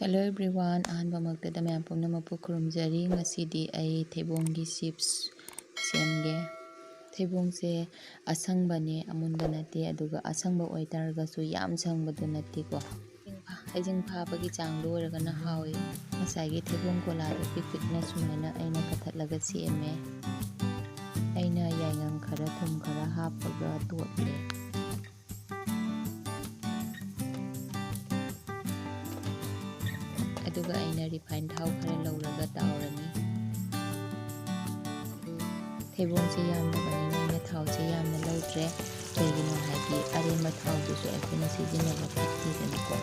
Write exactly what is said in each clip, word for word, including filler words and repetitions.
Hello everyone, ꯑꯍꯥꯟꯕꯃꯛꯇꯗ ꯃꯌꯥꯝ ꯄꯨꯝꯅꯃꯛꯄꯨ ꯈꯨꯔꯨꯝꯖꯔꯤ꯫ ꯉꯁꯤꯗꯤ ꯑꯩ ꯊꯩꯕꯣꯡꯒꯤ chips ꯁꯦꯝꯒꯦ꯫ ꯊꯩꯕꯣꯡꯁꯦ ꯑꯁꯪꯕꯅꯦ, ꯑꯃꯨꯟꯕ ꯅꯠꯇꯦ, ꯑꯗꯨꯒ ꯑꯁꯪꯕ ꯑꯣꯏꯇꯥꯔꯒꯁꯨ ꯌꯥꯝ ꯁꯪꯕꯗꯨ ꯅꯠꯇꯦꯀꯣ꯫ ꯍꯩꯖꯤꯡ ꯐꯥꯕꯒꯤ ꯆꯥꯡꯗꯣ ꯑꯣꯏꯔꯒꯅ ꯍꯥꯎꯏ꯫ ꯉꯁꯥꯏꯒꯤ ꯊꯩꯕꯣꯡ ꯀꯣꯂꯥꯗꯣ ꯄꯤꯛ ꯄꯤꯛꯅ ꯁꯨꯃꯥꯏꯅ ꯑꯩꯅ ꯀꯛꯊꯠꯂꯒ ꯁꯦꯝꯃꯦ꯫ ꯑꯩꯅ ꯌꯥꯏꯉꯪ ꯈꯔ, ꯊꯨꯝ ꯈꯔ ꯍꯥꯞꯄꯒ ꯇꯣꯠꯂꯦ꯫ ꯑꯗꯨꯒ ꯑꯩꯅ refined ꯊꯥꯎ ꯈꯔ ꯂꯧꯔꯒ ꯇꯥꯎꯔꯅꯤ꯫ ꯊꯩꯕꯣꯡꯁꯦ ꯌꯥꯝꯗꯕꯅꯤꯅ ꯑꯩꯅ ꯊꯥꯎꯁꯦ ꯌꯥꯝꯅ ꯂꯧꯗ꯭ꯔꯦ꯫ ꯀꯩꯒꯤꯅꯣ ꯍꯥꯏꯗꯤ ꯑꯔꯦꯝꯕ ꯊꯥꯎꯗꯨꯁꯨ ꯑꯩꯈꯣꯏꯅ ꯁꯤꯖꯤꯟꯅꯕ ꯐꯠꯇꯦꯗꯅꯀꯣ꯫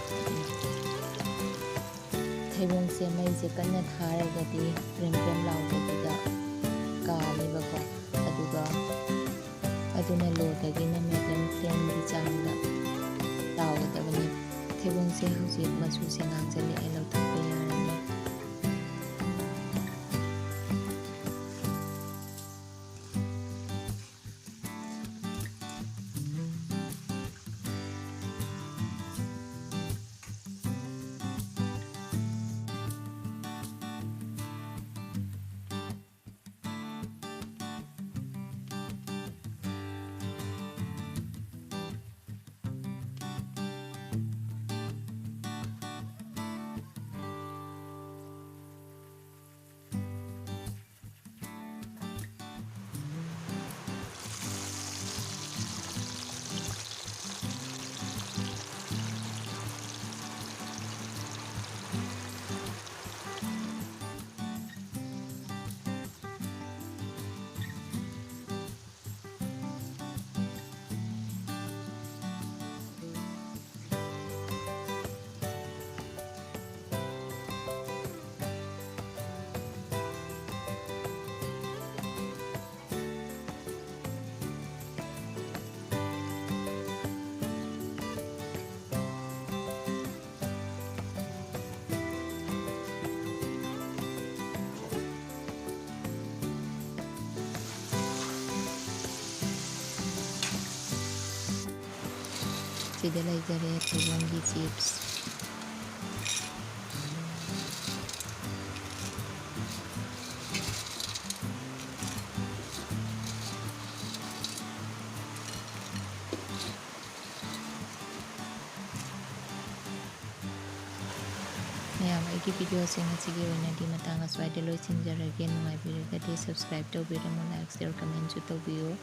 ꯊꯩꯕꯣꯡꯁꯦ ꯃꯩꯁꯦ ꯀꯟꯅ ꯊꯥꯔꯒꯗꯤ ꯀ꯭ꯔꯦꯝ ꯀ꯭ꯔꯦꯝ ꯂꯥꯎꯗꯕꯤꯗ ꯀꯥꯅꯦꯕꯀꯣ꯫ ꯑꯗꯨꯒ ꯑꯗꯨꯅ ꯂꯣꯗꯒꯤꯅ medium flameꯒꯤ ꯆꯥꯡꯗ ꯇꯥꯎꯒꯗꯕꯅꯤ꯫ ꯊꯩꯕꯣꯡꯁꯦ ꯍꯧꯖꯤꯛ ꯃꯆꯨꯁꯦ ꯉꯥꯡꯁꯤꯜꯂꯛꯑꯦ, ꯂꯧꯊꯣꯛꯄ ꯌꯥꯔꯅꯤ꯫ ꯁꯤꯗ ꯂꯩꯖꯔꯦ ꯊꯩꯕꯣꯡꯒꯤ chips꯫ ꯃꯌꯥꯝ, ꯑꯩꯒꯤ videoꯁꯤꯡ ꯑꯁꯤꯒꯤ ꯑꯣꯏꯅꯗꯤ ꯃꯇꯥꯡ ꯑꯁ꯭ꯋꯥꯏꯗ ꯂꯣꯏꯁꯤꯟꯖꯔꯒꯦ꯫ ꯅꯨꯡꯉꯥꯏꯕꯤꯔꯒꯗꯤ subscribe ꯇꯧꯕꯤꯔꯝꯃꯨ, like, share, commentꯁꯨ ꯇꯧꯕꯤꯌꯨ꯫